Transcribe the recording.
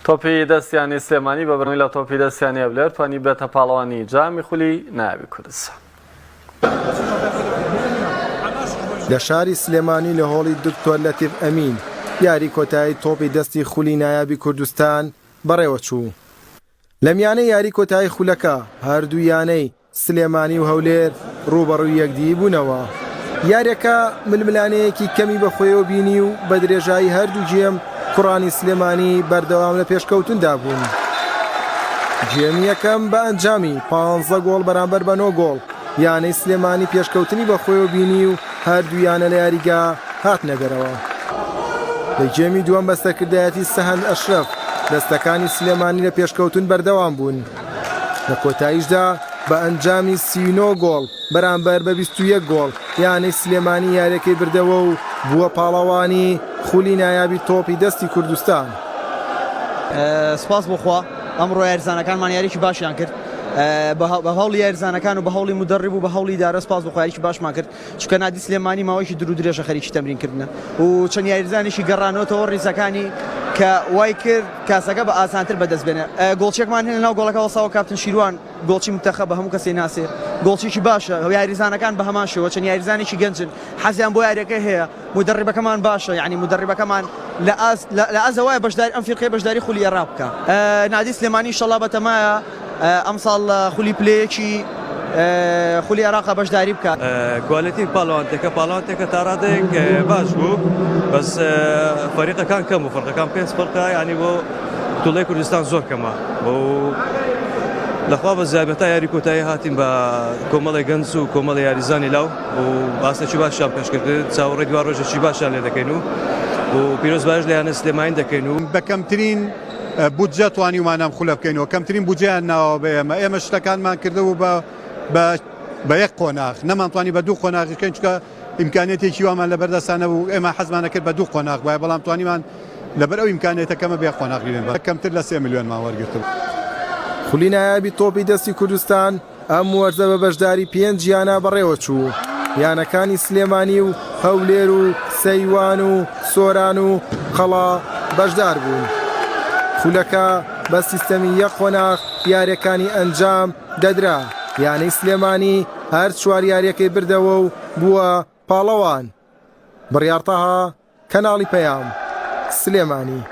تۆپی دەست یانەی سلێمانی بە بردنەوەی لە تۆپی دەست یانەی هەولێر توانی ببێتە پاڵەوانی جامی خولی نایابی کوردستان. لە شاری سلێمانی لە هۆڵی دکتۆر لەتیف ئەمین یاری کۆتایی تۆپی دەستی خولی نایابی کوردستان بەڕێوەچوو. لە میانەی یاری کۆتایی خولەکە هەردوو یانەی سلێمانی و هەولێر ڕووبەڕووی یەکدی بوونەوە. یاریەکە ململانێیەکی کەمی بەخۆیەوە بینی و بە درێژایی هەردوو گێم کوڕانی سلێمانی بەردەوام لە پێشکەوتندا بوون. گێمی یەکەم بە ئەنجامی پانزە گۆڵ بەرامبەر بە نۆ گۆڵ یانەی سلێمانی پێشکەوتنی بەخۆیەوە بینی و هەردوو یانە لە یاریگا هاتنە دەرەوە. لە گێمی دووەم بە سەرکردایەتی سەهەند ئەشرەف دەستەکانی سلێمانی لە پێشکەوتن بەردەوام بوون. لە کۆتاییشدا بە ئەنجامی 39 گۆڵ بەرامبەر بە 21 گۆڵ یانەی سلێمانی یاریەکەی بردەوە و بووە پاڵەوانی خولی نایابی تۆپی دەستی کوردستان. سپاس بۆ خوا ئەمڕۆ یاریزانەکانمان یاریی باشیان کرد بە هەوڵی یاریزانەکان و بە هەوڵی مدەڕیب و بە هەوڵی ئیدارە سپاس بۆ خوا یاریی باشمان کرد چونکە نادی سلێمانی ماوەیەکی دوور و درێژە خەریکی تەمرین کردنە و چەند یاریزانێکی گەڕانەوەتەوە ڕیزەکانی کە وای کرد کاسەکە بە ئاسانتر بەدەست بێنێ گۆڵچێکمان هەیە لەناو گۆڵەکە وەساوە کاپتن شیروان گۆڵچی متەخە بە هەموو کەسێ ناسێ گۆڵچێکی باشە یاریزانەکان بە هەمان شێوە چەند یاریزانێکی گەنجن حەزیان بۆ یاریەکە هەیە مدەڕیبەکەمان باشە یعنی مدەڕیبەکەمان لە ئاست لە ئاست وایە بەشداری ئەم فیرقەیە بەشداری خولی ئێراق بکا نادی سلێمانی ئینشەڵا بەتەمایە ئەمساڵ خولی پلەیەکی خولی عێراقا بەشداری بکات. quality پاڵەوانتەکە پاڵەوانتەکە تاڕادەیەک باش بوو بەس فەریقەکان کەم و فەرقەکان پێنج فەرقە ینی بۆ توڵی کوردستان زۆر کەمە و لەخوا بە زیابەتا یاری کۆتایی هاتین بە کۆمەڵی گەنج و کۆمەڵی یاریزانی لاو و ئاستێکی باشیان پێشکرد چاوەڕێی دوا ڕۆژێکی باشیان لێ دەکەین و و پیرۆزبایش لە یانە سلێمانی دەکەین و بە کەمترین بودجە توانیومانە ئەم خولە بکەینەوە کەمترین بودجەیان ناوە بە ئێمە ئێمە شتەکانمان کردبوو بە بە بە یەک قۆناغ نەمانتوانی بە دوو قۆناغی بکەین چونکە ئیمکانیەتێکی وامان لەبەردەستا نەبوو ئێمە حەزمان دەکرد بە دوو قۆناغ بایە بەڵام توانیمان لەبەر ئەو ئیمکانیەتە کەمە بێ قۆناغ بین بە کەمتر لە سێ ملیۆنمان وەرگرتبوو. خولی نایابی تۆپی دەستی کوردستان ئەم وەرزە بە بەشداری پێنج یانە بەڕێوەچوو، یانەکانی سلێمانی و هەولێر و سەیوان و سۆران و قەڵا بەشدار بوون. خولەکە بە سیستەمی یەک قۆناغ یارییەکانی ئەنجام دەدرا، یانەی سلێمانی هەر چوار یارییەکەی بردەوە و بووە پاڵەوان. بڕیار تەها، کەناڵی پەیام، سلێمانی.